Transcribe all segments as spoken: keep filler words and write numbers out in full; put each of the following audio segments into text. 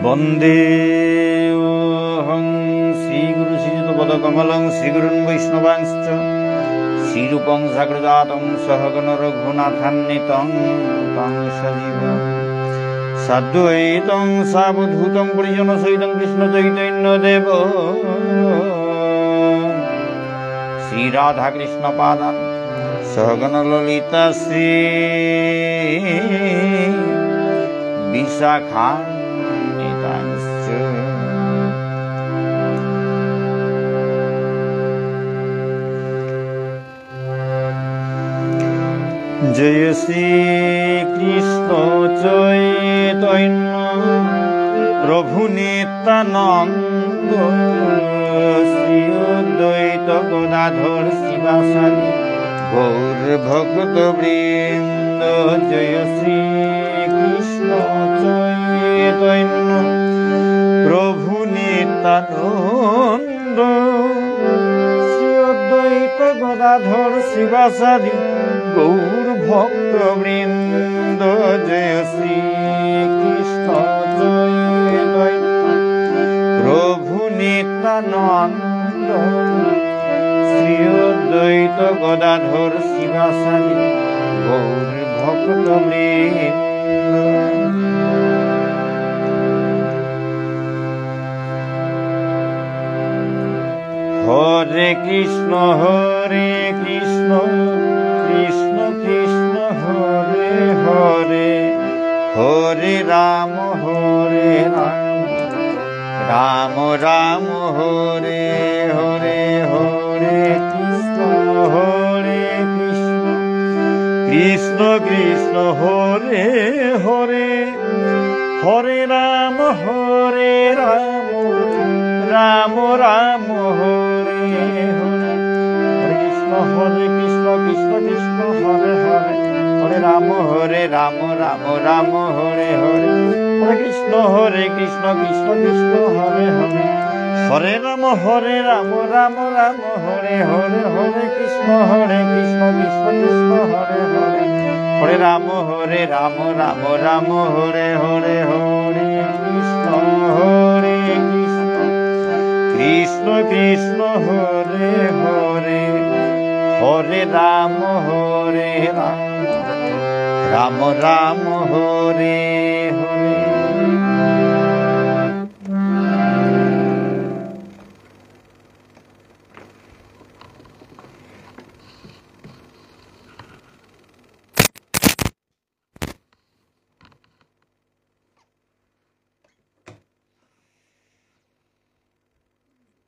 বন্দে অহং শ্রীগুরু শ্রীযুতপদকমলং শ্রীগুরুন বৈষ্ণবাংশ্চ শ্রীরূপং সাগ্রজাতং সহগণ রঘুনাথান্বিতং তং সজীবং সাদ্বৈতং সাবধূতং পরিজনসহিতং কৃষ্ণ চৈতন্য দেব শ্রী রাধাকৃষ্ণ পাদান সহগণ ললিতা শ্রী বিশাখান্বিতাংশ্চ। জয় শ্রী কৃষ্ণ চৈতন্য প্রভু নিত্যানন্দ শ্রী অদ্বৈত গদাধর শ্রীবাসাদি গৌর ভক্ত বৃন্দ। জয় শ্রী কৃষ্ণ চৈতন্য প্রভু নিত্যানন্দ শ্রী অদ্বৈত গদাধর শ্রীবাসাদি গৌর ভক্ত বৃন্দ। জয় শ্রী কৃষ্ণ চৈতন্য প্রভু নিত্যানন্দ শ্রী অদ্বৈত গদাধর শ্রীবাসাদি গৌর ভক্ত বৃন্দ। হরে কৃষ্ণ হরে কৃষ্ণ কৃষ্ণ কৃষ্ণ হরে হরে, হরে রাম হরে রাম রাম রাম হরে হরে, হরে কৃষ্ণ হরে কৃষ্ণ কৃষ্ণ কৃষ্ণ হরে হরে, হরে রাম হরে রাম রাম রাম হরে হরে। হরে কৃষ্ণ হরে কৃষ্ণ কৃষ্ণ কৃষ্ণ হরে হরে, হরে রাম হরে রাম রাম রাম হরে হরে। হরে কৃষ্ণ হরে কৃষ্ণ কৃষ্ণ কৃষ্ণ হরে হরে, হরে রাম হরে রাম রাম রাম হরে হরে। হরে কৃষ্ণ হরে কৃষ্ণ কৃষ্ণ কৃষ্ণ হরে হরে, হরে রাম হরে রাম রাম রাম হরে হরে। হরে কৃষ্ণ হরে কৃষ্ণ কৃষ্ণ কৃষ্ণ হরে হরে, হরে রাম হরে রাম রাম রাম হরে হরে।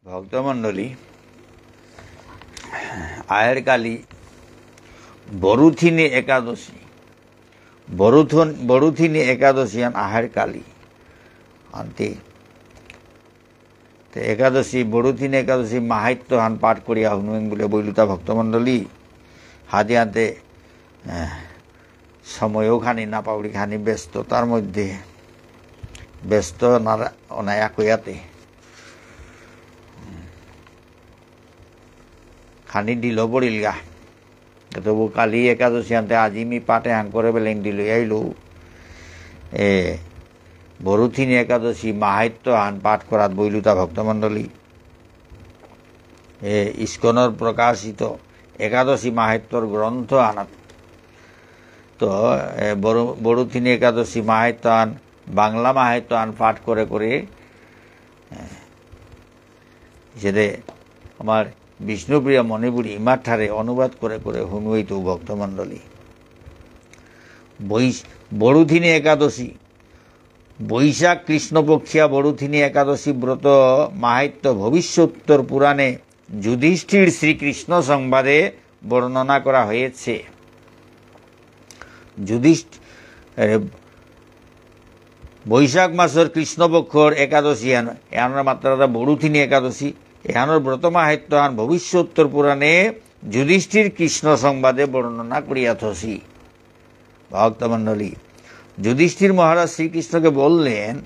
ভক্তমণ্ডলী, আহের কালি বরুথিনী একাদশী, বরুথন-, বরুথিনী একাদশী আন আহের কালি। আনতে তে একাদশী, বরুথিনী একাদশী মাহাত্ম্য হান পাঠ করিয়া হুনুয়েং বুলে বইলুতা ভক্তমণ্ডলী। হাতে হাতে, এহ, সময়ও খানি না পাউরি, খানি ব্যস্ততার মধ্যে ব্যস্ত না রা-, অনায়া কইয়াতে খানি ঢিলো পড়িলগা। তবু কালি একাদশী আনতে আজি মি পাঠে হান করে বেলেং দিল আইলু। এ, বরুথিনী একাদশী মাহাত্ম্য হান পাঠ করাত বইলুতা ভক্তমণ্ডলী। এ, ইস্কনর প্রকাশিত একাদশী মাহাত্ম্যর গ্রন্থ আনাত। তো, এ, বরু-, বরুথিনী একাদশী মাহাত্ম্য আন, বাংলা মাহাত্ম্য আন পাঠ করে করে, এ, যেদে আমার বিষ্ণুপ্রিয়া মণিপুরী ইমার ঠারে অনুবাদ করে করে হুনুয়েইতু ভক্তমণ্ডলী। বৈশ-, বরুথিনী একাদশী, বৈশাখ কৃষ্ণপক্ষিয়া বরুথিনী একাদশী ব্রত মাহাত্ম্য ভবিষ্যোত্তর পুরাণে যুধিষ্ঠির শ্রীকৃষ্ণ সংবাদে বর্ণনা করা হয়েছে। যুধিষ্ঠ-, এ, বৈশাখ মাসর কৃষ্ণপক্ষর একাদশী এহান, এহানর মাত্রাতা বরুথিনী একাদশী, এহানর ব্রত মাহাত্ম্য হান ভবিষ্যোত্তর পুরাণে যুধিষ্ঠির কৃষ্ণ সংবাদে বর্ণনা করিয়া থসি। ভক্তমণ্ডলী, যুধিষ্ঠির মহারাজ শ্রীকৃষ্ণকে বললেন,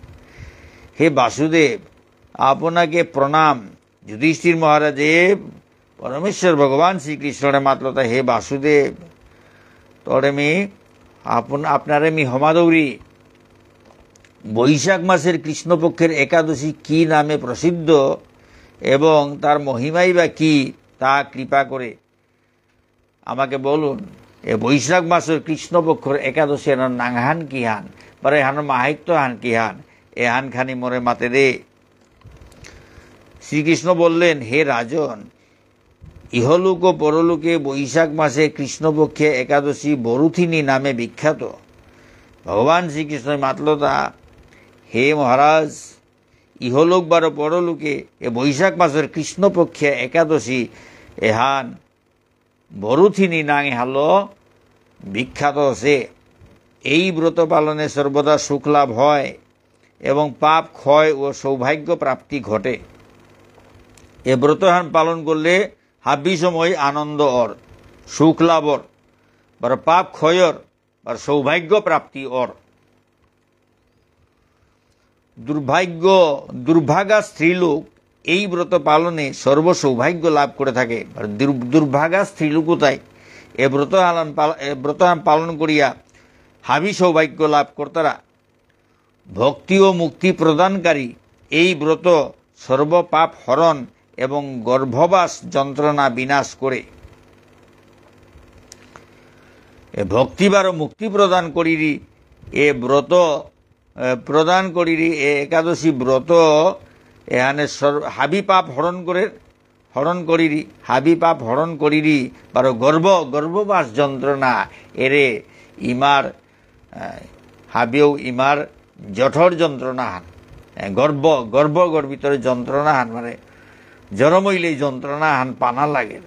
"হে বাসুদেব, আপনাকে প্রণাম।" যুধিষ্ঠির মহারাজে পরমেশ্বর ভগবান শ্রীকৃষ্ণরে মাতলতা, "হে বাসুদেব, তোরে মি আপন-, আপনারে মি হমাদৌরি।" বৈশাখ মাসের কৃষ্ণপক্ষের একাদশী কি নামে প্রসিদ্ধ এবং তার মহিমাই বা কি, তা কৃপা করে আমাকে বলুন। এ বৈশাখ মাসের কৃষ্ণপক্ষর একাদশী এহানর নাঙহান কিহান, বারো এহানর মাহাত্ম্যহান কিহান, এহান খানি মোরে মাতে দে। শ্রীকৃষ্ণ বললেন, হে রাজন, ইহলোক ও পরলোকে বৈশাখ মাসে কৃষ্ণপক্ষে একাদশী বরুথিনী নামে বিখ্যাত। ভগবান শ্রীকৃষ্ণ মাতলতা, হে মহারাজ, ইহলোক বারো পরলোকে এ বৈশাখ মাসের কৃষ্ণপক্ষে একাদশী এহান বরুথিনী নাঙে হালো বিখ্যাত আছে। এই ব্রত পালনে সর্বদা সুখ লাভ হয় এবং পাপ ক্ষয় ও সৌভাগ্য প্রাপ্তি ঘটে। এ ব্রতহান পালন করলে হাবি সময় আনন্দ অর, সুখ লাভ অর, বারো পাপ ক্ষয় অর, বারো সৌভাগ্য প্রাপ্তি অর। দুর্ভাগ্য, দুর্ভাগা স্ত্রীলোক এই ব্রত পালনে সর্ব সৌভাগ্য লাভ করে থাকে। আর দুর-, দুর্ভাগা স্ত্রীলোক তাই এ ব্রত হালান পাল-, এ ব্রত হান পালন করিয়া হাবি সৌভাগ্য লাভ করতারা। ভক্তি ও মুক্তি প্রদানকারী এই ব্রত সর্ব পাপ হরণ এবং গর্ভবাস যন্ত্রণা বিনাশ করে। এ ভক্তি বারো মুক্তি প্রদান করিরি এ ব্রত, এ, প্রদান করিরি এ একাদশী ব্রত এহানে সর-, হাবি পাপ হরণ করে, হরণ করিরি, হাবি পাপ হরণ করিরি, বারো গর্ভ, গর্ভবাস যন্ত্রণা এরে ইমার, এ, হাবিও ইমার জঠর যন্ত্রণা হান, এ, গর্ভ, গর্ভ গর্ভিতর যন্ত্রণা হান, মানে জরম হইলে যন্ত্রণা হান পানা লাগে।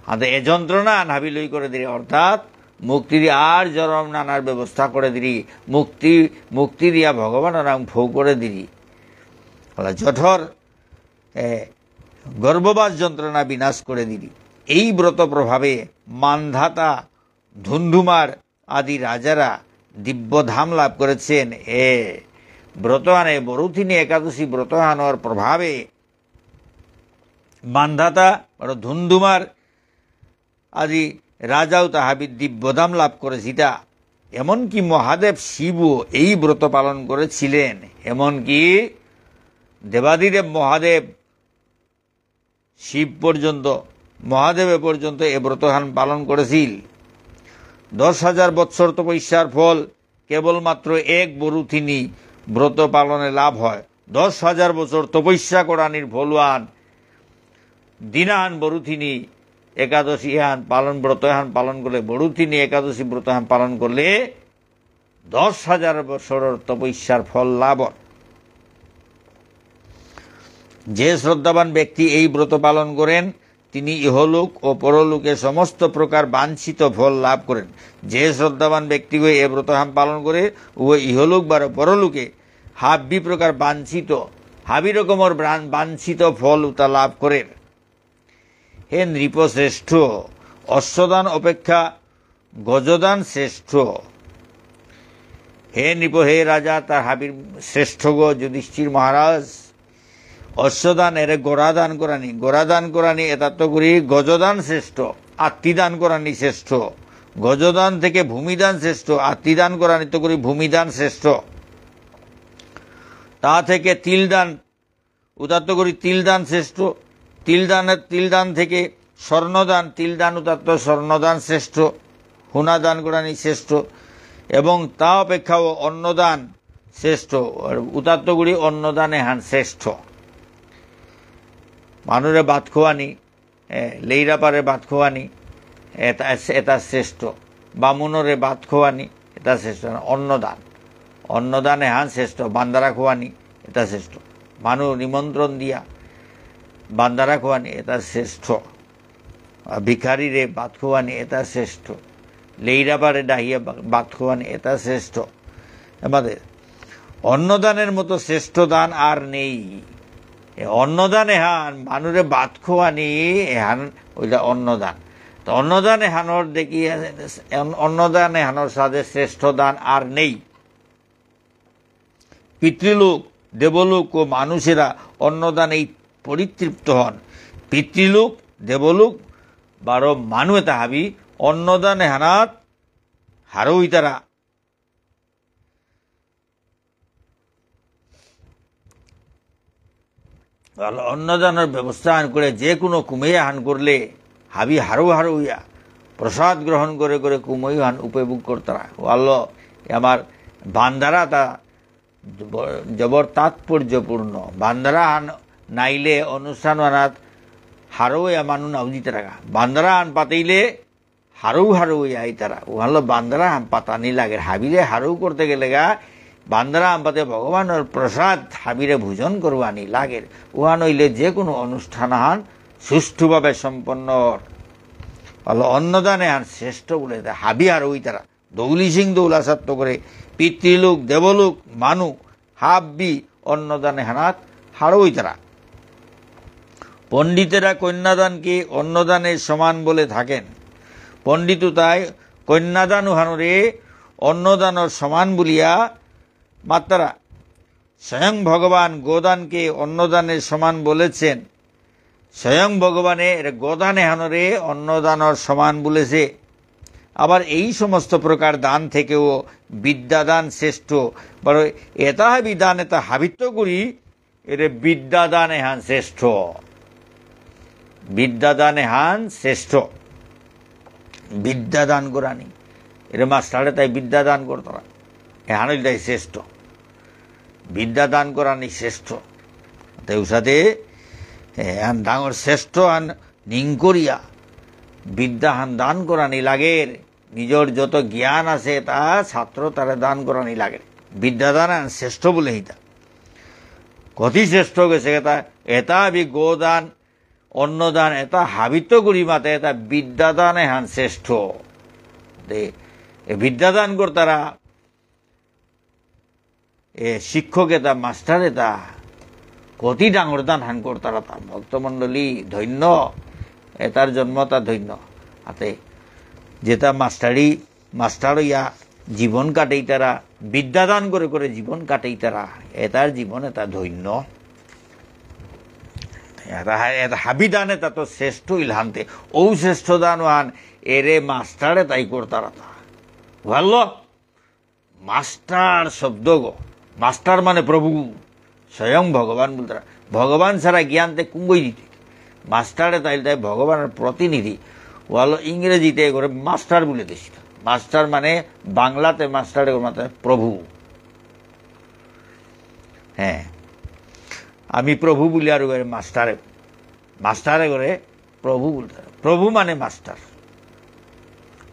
হাতে এ যন্ত্রণা হান হাবি লই করে দিরি, অর্থাৎ মুক্তি দি আর জরম নানার ব্যবস্থা করে দিরি, মুক্তি, মুক্তি দিয়া ভগবান রাম ফৌ করে দিরি। হলা জঠর, এ, গর্ভবাস যন্ত্রণা বিনাশ করে দিরি। এই ব্রত প্রভাবে মান্ধাতা, ধুন্ধুমার আদি রাজারা দিব্য ধাম লাভ করেছেন। এ ব্রতহানে বরুথিনী একাদশী ব্রতহানর প্রভাবে মান্ধাতা আর ধুন্ধুমার আদি রাজাও তাহাবি দিব্যধাম লাভ করেছিতা। এমনকি মহাদেব শিবও এই ব্রত পালন করেছিলেন। এমনকি দেবাদিদেব মহাদেব শিব পর্যন্ত, মহাদেবে পর্যন্ত এ ব্রতহান পালন করেছিল। দশ হাজার বৎসর তপস্যার ফল কেবলমাত্র এক বরুথিনী ব্রত পালনে লাভ হয়। দশ হাজার বছর তপস্যা করানির ফলহান, দিনাহান বরুথিনী একাদশী এহান পালন, ব্রত এহান পালন করলে, বরুথিনী একাদশী ব্রত এহান পালন করলে দশ হাজার বছরর তপস্যার ফল লাভ অর। যে শ্রদ্ধাবান ব্যক্তি এই ব্রত পালন করেন, তিনি ইহলোক ও পরলোকে সমস্ত প্রকার বাঞ্ছিত ফল লাভ করেন। যে শ্রদ্ধাবান ব্যক্তিগো এ ব্রতহান পালন করে, ও ইহলোক বারো পরলোকে হাবি প্রকার বাঞ্ছিত, হাবি রকমর ব্রান-, বাঞ্ছিত ফল উতা লাভ করের। হে নৃপশ্রেষ্ঠ, অশ্বদান অপেক্ষা গজদান শ্রেষ্ঠ। হে নৃপ, হে রাজা, তার হাবির শ্রেষ্ঠ গো যুধিষ্ঠির মহারাজ, অশ্বদান এরে গোড়া দান করানি, গোড়া দান করানি এতাত্ত করি গজদান শ্রেষ্ঠ, আত্তি দান করানি শ্রেষ্ঠ। গজদান থেকে ভূমিদান শ্রেষ্ঠ, আত্তি দান করানি তো করি ভূমিদান শ্রেষ্ঠ। তা থেকে তিলদান উতাত্ত করি তিলদান শ্রেষ্ঠ, তিলদানের, তিলদান থেকে স্বর্ণদান, তিলদান উতাত্ত স্বর্ণদান শ্রেষ্ঠ, হুনা দান করানি শ্রেষ্ঠ, এবং তা অপেক্ষাও অন্নদান শ্রেষ্ঠ, আর উতাত্ত করি অন্নদান এহান শ্রেষ্ঠ। মানুরে ভাত খোয়ানি, এ, লেইরাপারে ভাত খোয়ানি, এতা, এতা শ্রেষ্ঠ। বামুনরে ভাত খোয়ানি, এতা শ্রেষ্ঠ। অন্নদান, অন্নদান এহান শ্রেষ্ঠ। বান্দারা খোয়ানি, এতা শ্রেষ্ঠ। মানু নিমন্ত্রণ দিয়া বান্দারা খোয়ানি, এতা শ্রেষ্ঠ। আর ভিখারিরে ভাত খোয়ানি, এতা শ্রেষ্ঠ। লেইরাপারে ডাহিয়া বা-, ভাত খোয়ানি, এতা শ্রেষ্ঠ। এবারে অন্নদানের মতো শ্রেষ্ঠ দান আর নেই। এ অন্নদান এহান, মানুরে ভাত খোয়ানি, এহান ওইটা অন্নদান। তো অন্নদান এহানর দেখি, অন-, অন্নদান এহানর সাদে শ্রেষ্ঠ দান আর নেই। পিতৃলোক, দেবলোক ও মানুষেরা অন্নদানেই পরিতৃপ্ত হন। পিতৃলোক, দেবলোক, বারো মানু এতা হাবি অন্নদান এহানাত হারৌ ইতারা। অন্নদানর ব্যবস্থা হান করে যে কোনো কুমেই হান করলে হাবি হারৌ হারৌ ইয়া প্রসাদ গ্রহণ করে করে কুমেই হান উপভোগ করতারা। ওয়াল্ল আমার বান্দারা তা জব-, জবর তাৎপর্যপূর্ণ। বান্দারা হান নাইলে অনুষ্ঠান বানাত হারৌ ইয়া মানু নাউজিতারাগা। বান্দারা হান পাতেইলে হারৌ হারৌ ইয়া আইতারা। ওহানলো বান্দারা হান পাতানি লাগের। হাবিরে হারৌ করতে গেলেগা, বান্দারা হান পাতে ভগবানর প্রসাদ হাবিরে ভোজন করবানি লাগের। ওহান হইলে যে কোনো অনুষ্ঠান হান সুষ্ঠুভাবে সম্পন্ন অর। অহানলো অন্নদানে হান শ্রেষ্ঠ বুলে তা হাবি হারৌ ইতারা। দৌলি সিং দৌলা সাত্ত করে, পিতৃলোক, দেবলোক, মানু, হাব্বি অন্নদানে হানাত হারৌ ইতারা। পণ্ডিতেরা কন্যাদানকে অন্নদানের সমান বলে থাকেন। পণ্ডিত তাই কন্যাদান উহানরে অন্নদানর সমান বলিয়া মাত্তারা। স্বয়ং ভগবান গোদানকে অন্নদানের সমান বলেছেন। স্বয়ং ভগবানে এর গোদান এহানরে অন্নদানর সমান বলেছে। আবার এই সমস্ত প্রকার দান থেকেও বিদ্যাদান শ্রেষ্ঠ। বারো এতা হাবি দান এতা হাবিত্ত করি এরে বিদ্যাদান এহান শ্রেষ্ঠ। বিদ্যাদান এহান শ্রেষ্ঠ। বিদ্যাদান করানি। এরে মাস্টারে তাই বিদ্যাদান করতারা। এহান হইল তাই শ্রেষ্ঠ। বিদ্যাদান করানি শ্রেষ্ঠ। তাই উসাদে, এ, আন ডাঙর শ্রেষ্ঠ আন নিংকরিয়া বিদ্যা হান দান করানি লাগের। নিজর যত জ্ঞান আছে তা ছাত্র তারে দান করানি লাগের। বিদ্যাদান আন শ্রেষ্ঠ বুলে হিতা। কতি শ্রেষ্ঠ গেছে এতা, এতা বি গোদান, অন্নদান, এতা হাবিত্ত করি মাতে এতা বিদ্যাদান এহান শ্রেষ্ঠ। দে, এ বিদ্যাদান করতারা এ শিক্ষক এতা, মাস্টার এতা, কতি ডাঙর দান হান করতারা তা। ভক্তমণ্ডলী ধন্য, এতার জন্ম তা ধন্য। আতে যেতা মাস্টারি, মাস্টার হইয়া জীবন কাটাইতারা, বিদ্যা দান করে করে জীবন কাটাইতারা, এতার জীবন এতা ধন্য। এতা হা-, এতা হাবি দান এতা তো শ্রেষ্ঠ ইলহান্তে, ঔ শ্রেষ্ঠ দান হান এরে মাস্টারে তাই করতারা তা। ভালো? মাস্টার শব্দ গো, মাস্টার মানে প্রভু, স্বয়ং ভগবান বুলতারা। ভগবান ছাড়া জ্ঞান তে কুঙ্গই দিতে। মাস্টারে তাইলে তাই ভগবানর প্রতিনিধি। ওয়ালো ইংরেজিতে করে মাস্টার বুলে দিছিল। মাস্টার মানে বাংলাতে মাস্টারে করে মাতে প্রভু। হ্যাঁ, আমি প্রভু বুলি আর করে মাস্টারে, মাস্টারে করে প্রভু বুলতারা। প্রভু মানে মাস্টার।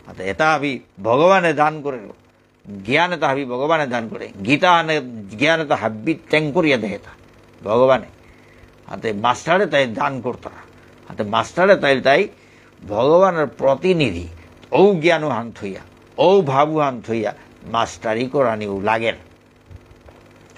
আতে এতা হাবি ভগবানে দান করে। জ্ঞান এতা হাবি ভগবানে দান করে। গীতা হানে জ্ঞান এতা হাবি তেং করিয়া দেহেতা ভগবানে। আতে মাস্টারে তাই দান করতারা। আতে মাস্টারে তাই তাই ভগবানর প্রতিনিধি। ঔ জ্ঞান হান থইয়া, ঔ ভাব হান থইয়া মাস্টারি করানিও লাগের।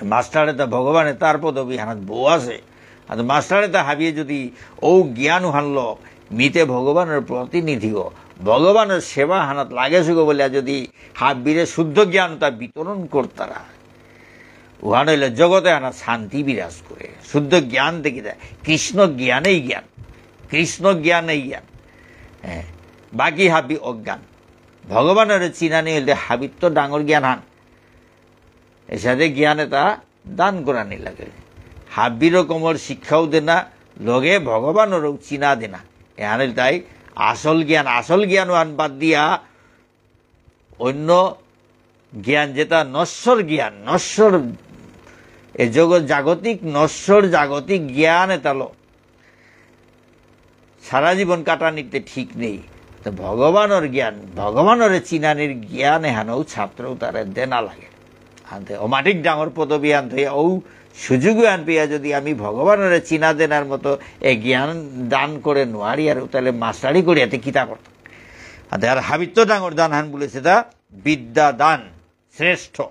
মাস্টারে তা ভগবানে তার পদবী হানাত বউ আছে। আর মাস্টারে তা হাবিয়ে যদি ঔ জ্ঞান হানলো, মিতে ভগবানর প্রতিনিধিও, ভগবানর সেবা হানাত লাগেসুগো বলিয়া যদি হাবিরে শুদ্ধ জ্ঞান তা বিতরণ করতারা, উহান হইলে জগতে হানা শান্তি বিরাজ করে। শুদ্ধ জ্ঞান দেখি যায়, কৃষ্ণ জ্ঞানেই জ্ঞান, কৃষ্ণ জ্ঞানেই জ্ঞান। হ্যাঁ, বাকি হাবি অজ্ঞান। ভগবানরে চিনানি হইলে হাবিত্ত ডাঙর জ্ঞান হান। এসাদে জ্ঞান এতা দান করানি লাগে। হাবি রকমর শিক্ষাও দেনা, লগে ভগবানরও চিনা দেনা। এহান ইলতাই আসল জ্ঞান। আসল জ্ঞান ওহান বাদ দিয়া অন্য জ্ঞান যেতা নশ্বর জ্ঞান, নশ্বর, এ জগৎ জাগতিক নশ্বর জাগতিক জ্ঞান এতালো সারা জীবন কাটানিতে ঠিক নেই। তো ভগবানর জ্ঞান, ভগবানরে চিনানির জ্ঞান এহানও ছাত্র তারে দেনা লাগে। আনতে অমাটিক ডাঙর পদবী আনতে ঔ সুযোগ আন পেয়া যদি আমি ভগবানরে চিনা দেনার মতো এ জ্ঞান দান করে নোয়ারি আর তাহলে মাস্টারি করিয়াতে কিতা করতাম? আনতে আর হাবিত্ত ডাঙর দান হান বলেছে তা বিদ্যা দান শ্রেষ্ঠ।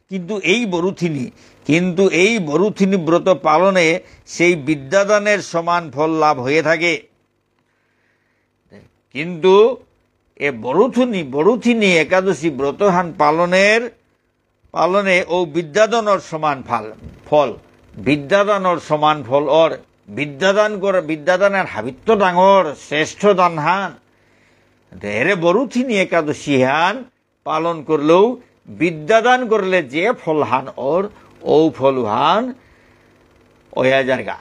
কিন্তু এই বরুথিনী, কিন্তু এই বরুথিনী ব্রত পালনে সেই বিদ্যাদানের সমান ফল লাভ হয়ে থাকে। কিন্তু এ বরুথিনী, বরুথিনী একাদশী ব্রতহান পালনের, পালনে ও বিদ্যাদানর সমান ফল, ফল, বিদ্যাদানর সমান ফল অর। বিদ্যাদান কর, বিদ্যাদানের হাবিত্ত ডাঙর, শ্রেষ্ঠ দানহান। এরে বরুথিনী একাদশীহান পালন করলেও বিদ্যাদান করলে যে ফলহান অর, ঔ ফলহান অয়া যারগা।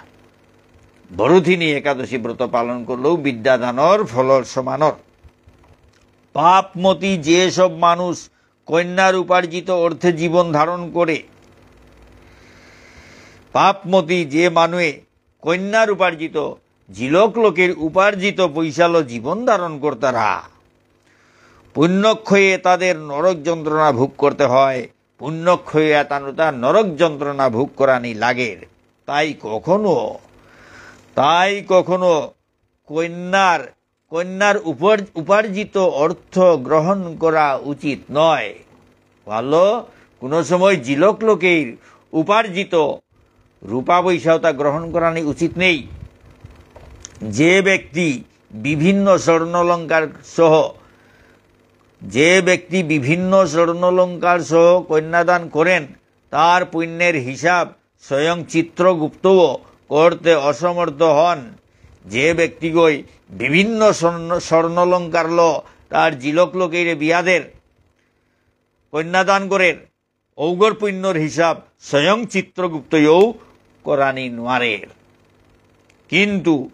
বরুথিনী একাদশী ব্রত পালন করলেও বিদ্যাদানর ফলর সমানর। পাপমতি যে সব মানুষ কন্যার উপার্জিত অর্থে জীবন ধারণ করে, পাপমতি যে মানুয়ে কন্যার উপার্জিত, জিলক লোকের উপার্জিত পয়সালো জীবন ধারণ করতারা, পুণ্যক্ষয়ে তাদের নরক যন্ত্রণা ভোগ করতে হয়। পুণ্যক্ষয়ে তানুতা নরক যন্ত্রণা ভোগ করানি লাগের। তাই কখনো, তাই কখনো কন্যার, কন্যার উপর-, উপার্জিত অর্থ গ্রহণ করা উচিত নয়। ভালো, কোনো সময় জিলক লোকের উপার্জিত রূপা পয়সাও তা গ্রহণ করানি উচিত নেই। যে ব্যক্তি বিভিন্ন স্বর্ণালংকার সহ, যে ব্যক্তি বিভিন্ন স্বর্ণালংকার সহ কন্যাদান করেন, তার পুণ্যের হিসাব স্বয়ং চিত্রগুপ্তও করতে অসমর্থ হন। যে ব্যক্তিগই বিভিন্ন স্বর্ণ, স্বর্ণালংকারলো তার জিলক লোকেরে বিয়াদের, কন্যাদান করের, ঔগর পুণ্যর হিসাব স্বয়ং চিত্রগুপ্তয়ও করানি নোয়ারের। কিন্তু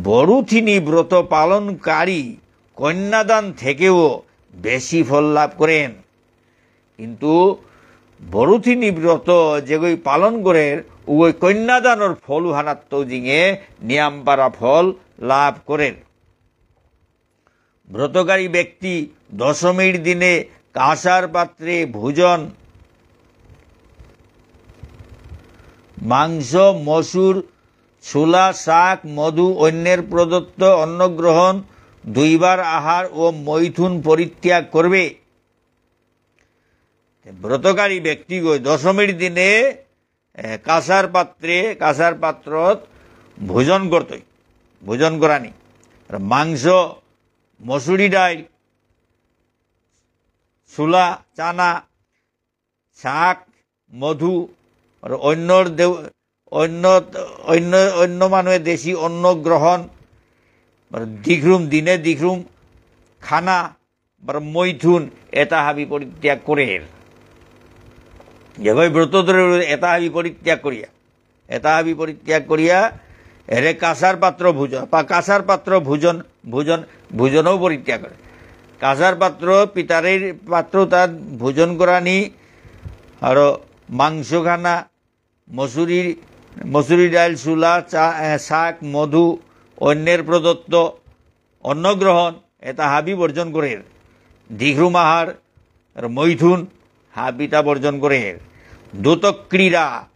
বরুথিনী ব্রত পালনকারী কন্যাদান থেকেও বেশি ফল লাভ করেন। কিন্তু বরুথিনী ব্রত যেগই পালন করের, উগই কন্যাদানর ফল উহানাত্ত জিঙে নিয়ামপারা ফল লাভ করের। ব্রতকারী ব্যক্তি দশমীর দিনে কাঁসার পাত্রে ভোজন, মাংস, মসুর, ছোলা, শাক, মধু, অন্যের প্রদত্ত অন্নগ্রহণ, দুইবার আহার ও মৈথুন পরিত্যাগ করবে। ব্রতকারী ব্যক্তিগণ দশমীর দিনে, এ, কাঁসার পাত্রে, কাঁসার পাত্রত ভোজন করতই, ভোজন করানি। আর মাংস, মসুরি ডাইল, ছোলা, চানা, শাক, মধু, আর অন্যর দেউ-, অন্য, অন্য, অন্য মানুষে দেশি অন্ন গ্রহণ, আর দিখরুম, দিনে দিখরুম খানা, আর মৈথুন, এতা হাবি পরিত্যাগ করের। যেগই ব্রত ধরে এতা হাবি পরিত্যাগ করিয়া, এতা হাবি পরিত্যাগ করিয়া, এরে কাঁসার পাত্র ভোজন, বা কাঁসার পাত্র ভোজন, ভোজন, ভোজনও পরিত্যাগ করে। কাঁসার পাত্র, পিতারের পাত্র তাত ভোজন করানি, আর মাংস খানা, মসুরি, মসুরি ডাইল, ছোলা, চা-, এ, শাক, মধু, অন্যের প্রদত্ত অন্নগ্রহণ, এতা হাবি বর্জন করের। দিখরুম আহার, আর মৈথুন, হাবিতা বর্জন করের। দ্যূতক্রীড়া,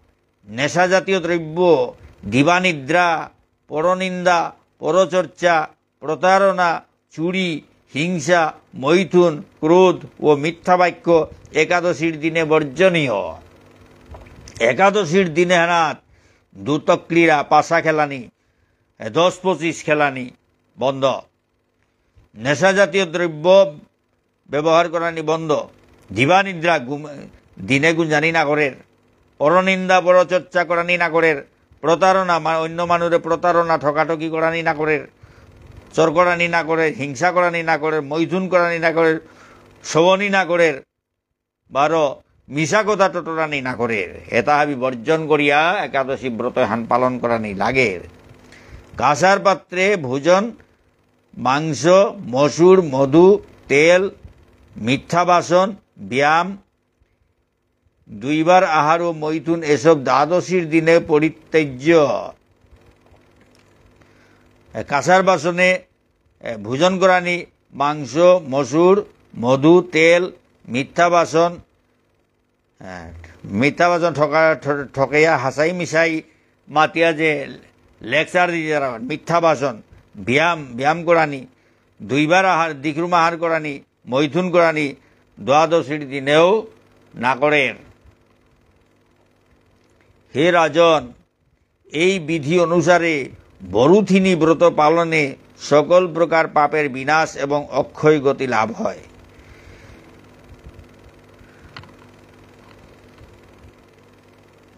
নেশাজাতীয় দ্রব্য, দিবানিদ্রা, পরনিন্দা, পরচর্চা, প্রতারণা, চুরি, হিংসা, মৈথুন, ক্রোধ ও মিথ্যা বাক্য একাদশীর দিনে বর্জনীয়। একাদশীর দিনে হানাত দ্যূতক্রীড়া, পাশা খেলানি, এ, দশ পঁচিশ খেলানি বন্ধ। নেশাজাতীয় দ্রব্য ব্যবহার করানি বন্ধ। দিবানিদ্রা, ঘুম-, দিনে গুঞ্জানি না করের। পরনিন্দা, পরচর্চা করানি না করের। প্রতারণা, মা-, অন্য মানুরে প্রতারণা, ঠকাঠকি করানি না করের। চোর করানি না করের, হিংসা করানি না করের, মৈথুন করানি না করের, শোভনি না করের। বারো, মিছা কথা টটরানি না করের। এতা হাবি বর্জন করিয়া একাদশী ব্রত হান পালন করানি লাগের। কাঁসার পাত্রে ভোজন, মাংস, মসুর, মধু, তেল, মিথ্যা ভাষণ, ব্যায়াম, দুইবার আহার ও মৈথুন এসব দ্বাদশীর দিনে পরিত্যাজ্য। এ, কাঁসার বাসনে, এ, ভোজন করানি মাংস, মসুর, মধু, তেল, মিথ্যা ভাষণ, এ, মিথ্যা ভাষণ ঠকা-, ঠ-, ঠকেয়া হাসাই মিশাই মাতিয়া যে lecture দিতে তারা মিথ্যা ভাষণ, ব্যায়াম, ব্যায়াম করানি, দুইবার আহার, দিখরুম আহার করানি, মৈথুন করানি দ্বাদশীর দিনেও না করের। হে রাজন, এই বিধি অনুসারে বরুথিনী ব্রত পালনে সকল প্রকার পাপের বিনাশ এবং অক্ষয় গতি লাভ হয়।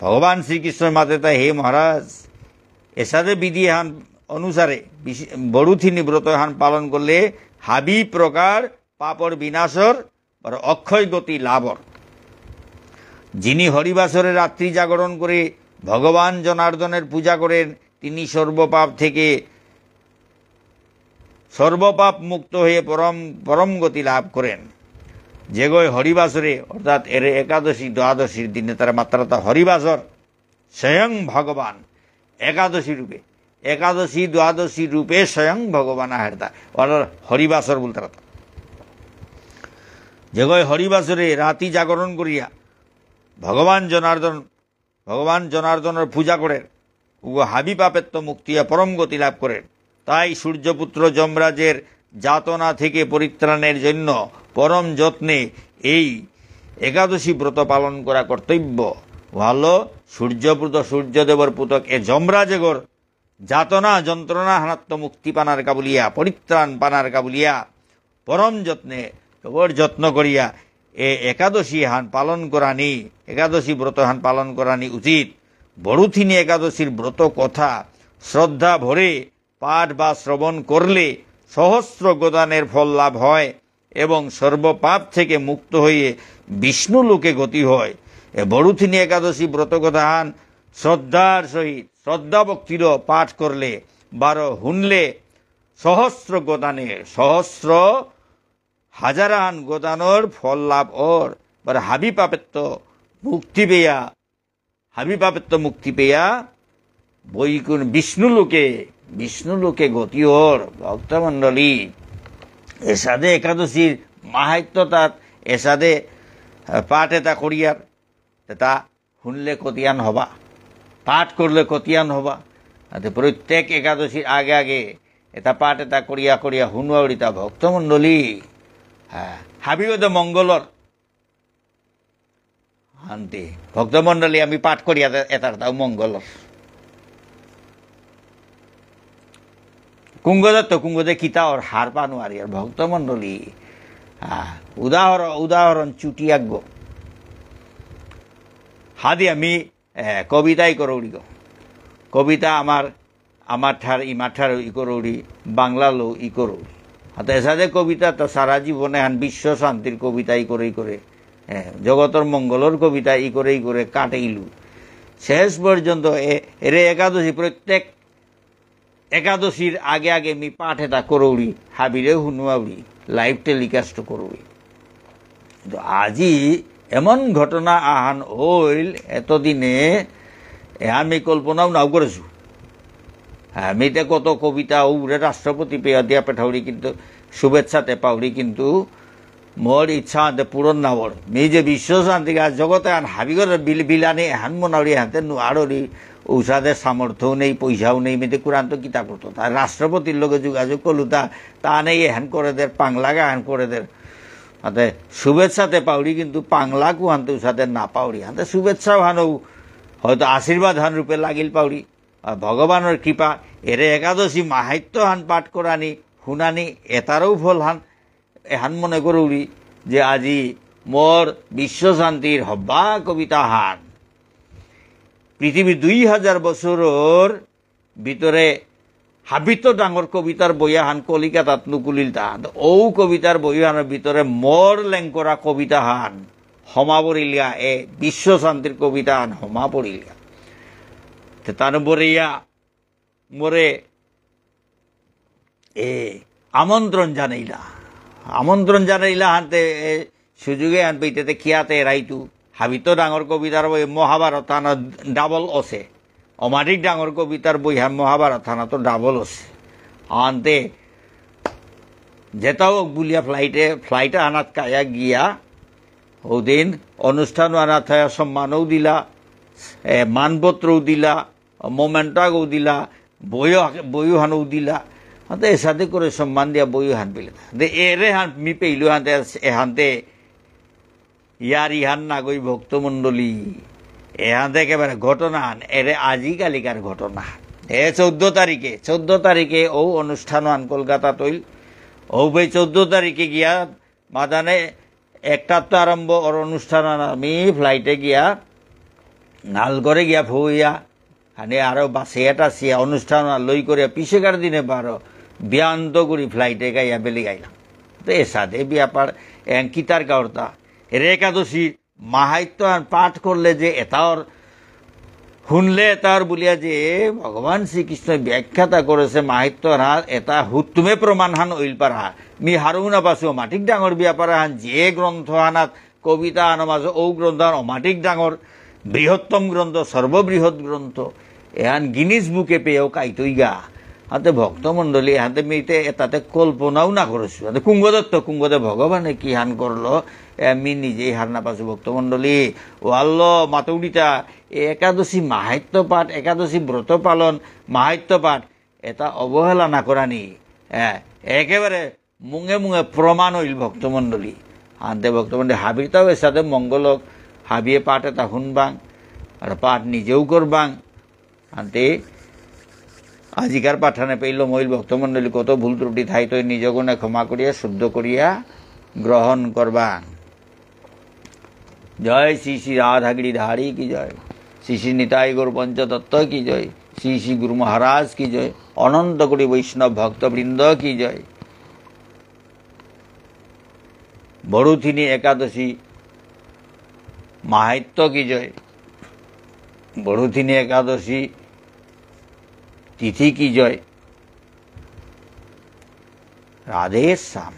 ভগবান শ্রীকৃষ্ণ মাতে তাই, হে মহারাজ, এসাদে বিধি হান অনুসারে বিশে-, বরুথিনী ব্রত হান পালন করলে হাবি প্রকার পাপর বিনাশর আর অক্ষয় গতি লাভর। যিনি হরিবাসরে রাত্রি জাগরণ করে ভগবান জনার্দনের পূজা করেন, তিনি সর্বপাপ থেকে, সর্বপাপ মুক্ত হয়ে পরম, পরম গতি লাভ করেন। যেগই হরিবাসরে, অর্থাৎ এরে একাদশী, দ্বাদশীর দিনে তারা মাত্রাতা হরিবাসর, স্বয়ং ভগবান একাদশী রূপে, একাদশী, দ্বাদশী রূপে স্বয়ং ভগবান আহেরতা, অর্থাৎ হরিবাসর বুলতারাতা। যেগই হরিবাসরে রাতি জাগরণ করিয়া ভগবান জনার্দন, ভগবান জনার্দনের পূজা করেন, উগো হাবি পাপেত্ত মুক্তি ও পরম গতি লাভ করেন। তাই সূর্যপুত্র যমরাজের যাতনা থেকে পরিত্রাণের জন্য পরম যত্নে এই একাদশী ব্রত পালন করা কর্তব্য। ভালো, সূর্যপুত্র, সূর্যদেবর পুতক এ যমরাজেগর যাতনা, যন্ত্রণা হানাত্ত মুক্তি পানার কাবুলিয়া, পরিত্রাণ পানার কাবুলিয়া, পরম যত্নে, জবর যত্ন করিয়া এ একাদশী হান পালন করানি, একাদশী ব্রত হান পালন করানি উচিত। বরুথিনী একাদশীর ব্রত কথা শ্রদ্ধা ভরে পাঠ বা শ্রবণ করলে সহস্র গোদানের ফল লাভ হয় এবং সর্বপাপ থেকে মুক্ত হয়ে বিষ্ণু লোকে গতি হয়। এ বরুথিনী একাদশী ব্রত কথাহান শ্রদ্ধার সহিত, শ্রদ্ধা ভক্তির পাঠ করলে, বারো হুনলে, সহস্র গোদানের, সহস্র হাজারান গোদানর ফল লাভ অর, বারো হাবি পাপেত্ত মুক্তি পেয়া, হাবি পাপেত্ত মুক্তি পেয়া বৈকুণ্ঠ বিষ্ণু লোকে, বিষ্ণু লোকে গতি অর। ভক্তমণ্ডলী, এসাদে একাদশীর মাহাত্ম্য তাত, এসাদে, আহ, পাঠ এতা করিয়ার, এতা হুনলে কতিয়ান হবা, পাঠ করলে কতিয়ান হবা। আতে প্রত্যেক একাদশীর আগে আগে এতা পাঠ এতা করিয়া করিয়া হুনুয়া উড়িতা ভক্তমণ্ডলী, হ্যাঁ, হাবিগত মঙ্গলর। শান্তি। ভক্তমণ্ডলী, আমি পাঠ করিয়া দে-, এতার তাও মঙ্গল। কুঙ্গদত্ত, কুঙ্গদে কিতা অর হার পানো আর ইয়ার ভক্তমণ্ডলী। আহ, উদাহরণ, উদাহরণ চুটি আগো। হাদি আমি, এ, কবিতা ইকরৌরি গো। কবিতা আমার আমার ঠার, ইমার ঠার ইকরৌরি, বাংলা লো ইকরৌরি। হাতে এসাদে কবিতা তো সারা জীবনে হান বিশ্ব শান্তির কবিতা ইকরে ইকরে, এ, জগতর মঙ্গলর কবিতা ইকরে ইকরে কাটেইলু। শেষ পর্যন্ত এ-, এরে একাদশী, প্রত্যেক একাদশীর আগে আগে মি পাঠ এতা করৌরি, হাবিরে হুনুয়াউরি, live telecast করৌরি। তো আজি এমন ঘটনা আহান হইল, এতদিনে এহান মি কল্পনাও নাও করেছু। হ্যাঁ, মিতে কত কবিতা উরে রাষ্ট্রপতি পেয়া দিয়া পেঠাউরি, কিন্তু শুভেচ্ছাতে পাউরি, কিন্তু মোর ইচ্ছা আনতে পূরণ না অর। মি যে বিশ্ব শান্তি গা জগতে আন হাবিগর বিল-, বিলানি এহান মনাউরি হাতে নুয়ারুরি, উসাদে সামর্থ্যও নেই, পয়সাও নেই, মিতে কুরান তো কিতা করতো। তার রাষ্ট্রপতির লগে যোগাযোগ করলু, তা, তা নেই এহান করে দের, পাংলাগা এহান করে দের। আতে শুভেচ্ছাতে পাউরি, কিন্তু পাংলা কুহানতে উসাদে না পাউরি। হাতে শুভেচ্ছা হানও হয়তো আশীর্বাদ হান রূপে লাগিল পাউরি। আর ভগবানর কৃপা, এরে একাদশী মাহাত্ম্য হান পাঠ করানি, হুনানি, এতারও ফল হান, এহান মনে করুরি যে আজি মোর বিশ্ব শান্তির হব্বা কবিতা হান। পৃথিবী দুই হাজার বছরর ভিতরে হাবিত ডাঙর কবিতার বই আহান কলিকাতাত নুকুলিল তা। ঔ কবিতার বই আহানর ভিতরে মোর লেংকরা কবিতা হান হমা পড়িলিয়া, এ বিশ্ব শান্তির কবিতা হান হমা পড়িলিয়া। তে তানু বরিয়া মোরে, এ, আমন্ত্রণ জানাইলা। আমন্ত্রণ জানাইলা হানতে, এ, সুযোগে আন পেইতে তে কিয়াতে রাইতু। হাবিত ডাঙর কবিতার বই মহাভারত হান double আছে। অমারিক ডাঙর কবিতার বই হান মহাভারত হান তো double আছে। আনতে যেতাও বুলিয়া flight এ, flight আনাত কায়া গিয়া, ওদিন অনুষ্ঠান আনাত সম্মানও দিলা, এ, মানপত্রও দিলা, memento আগো দিলা, বইও, বইও হানও দিলা। হাতে এসাদে করে সম্মান দিয়া বইও হান পেলে। দে এরে হান মি পেইলু হানতে, এহানতে ইয়ারি হান নাগই ভক্তমণ্ডলী। এহানতে একেবারে ঘটনা হান, এরে আজিকালিকার ঘটনা। এ চৌদ্দ তারিখে, চৌদ্দ তারিখে ও অনুষ্ঠান হান কলকাতাত হইল। ও ভাই চৌদ্দ তারিখে গিয়া মাদানে একটাত্ত আরম্ভ অর অনুষ্ঠান হান আমি flight এ গিয়া, নালগড়ে গিয়া ফুইয়া, হানে আরো বাসে এটা সিয়া অনুষ্ঠান হান লই করে পিছেকার দিনে বারো বিয়ান্ত করি flight এ গাইয়া বেলি গাইলাম। তো এসাদে ব্যাপার এঙ্কিতার কাউরতা। এর একাদশী মাহাত্ম্য হান পাঠ করলে যে এতাওর শুনলে তার বুলিয়া যে ভগবান শ্রীকৃষ্ণ ব্যাখ্যাতা করেছে মাহাত্ম্যর হাত, এটা হুতুমে প্রমাণ হান অইল পারা। মি হারৌ না পাসু, অমাটিক ডাঙর ব্যাপার হান, যে গ্রন্থ হানাত কবিতা আনমাজ ঔ গ্রন্থ হান অমাটিক ডাঙর, বৃহত্তম গ্রন্থ, সর্ববৃহৎ গ্রন্থ। এহান গিনিস বুকে পেয়েও কাইতইগা। হাতে ভক্তমণ্ডলী, হাতে মিতে এটাতে কল্পনাও না করেছু। হাতে কুঙ্গদত্ত, কুঙ্গদে ভগবানে কি হান করলো, এ আমি নিজেই হার না পাসু ভক্তমণ্ডলী। ও আল্লো, মাতৌরিতা, এ একাদশী মাহাত্ম্য পাঠ, একাদশী ব্রত পালন, মাহাত্ম্য পাঠ, এটা অবহেলা না করানি। এ, একেবারে মুঙে মুঙে প্রমাণ হইল ভক্তমণ্ডলী। আনতে ভক্তমণ্ডলী হাবিরতাও এর সাথে মঙ্গলক, হাবিয়ে পাঠ এটা শুনবাং, আর পাঠ নিজেও করবাং। আনতে আজিকার পাঠানে পেইল মহিল ভক্তমণ্ডলী কত ভুল ত্রুটি থাইতই নিজ গুণে ক্ষমা করিয়া শুদ্ধ করিয়া গ্রহণ করবাং। জয় শ্রী শ্রী রাধা গিরিধারী কি জয়, শ্রী শ্রী নিতাই গৌর পঞ্চতত্ত্ব কি জয়, শ্রী শ্রী গুরু মহারাজ কি জয়, অনন্ত কোটি বৈষ্ণব ভক্তবৃন্দ কি জয়। বরুথিনী একাদশী মাহাত্ম্য কি জয়, বরুথিনী একাদশী তিথি কি জয়। রাধে শ্যাম।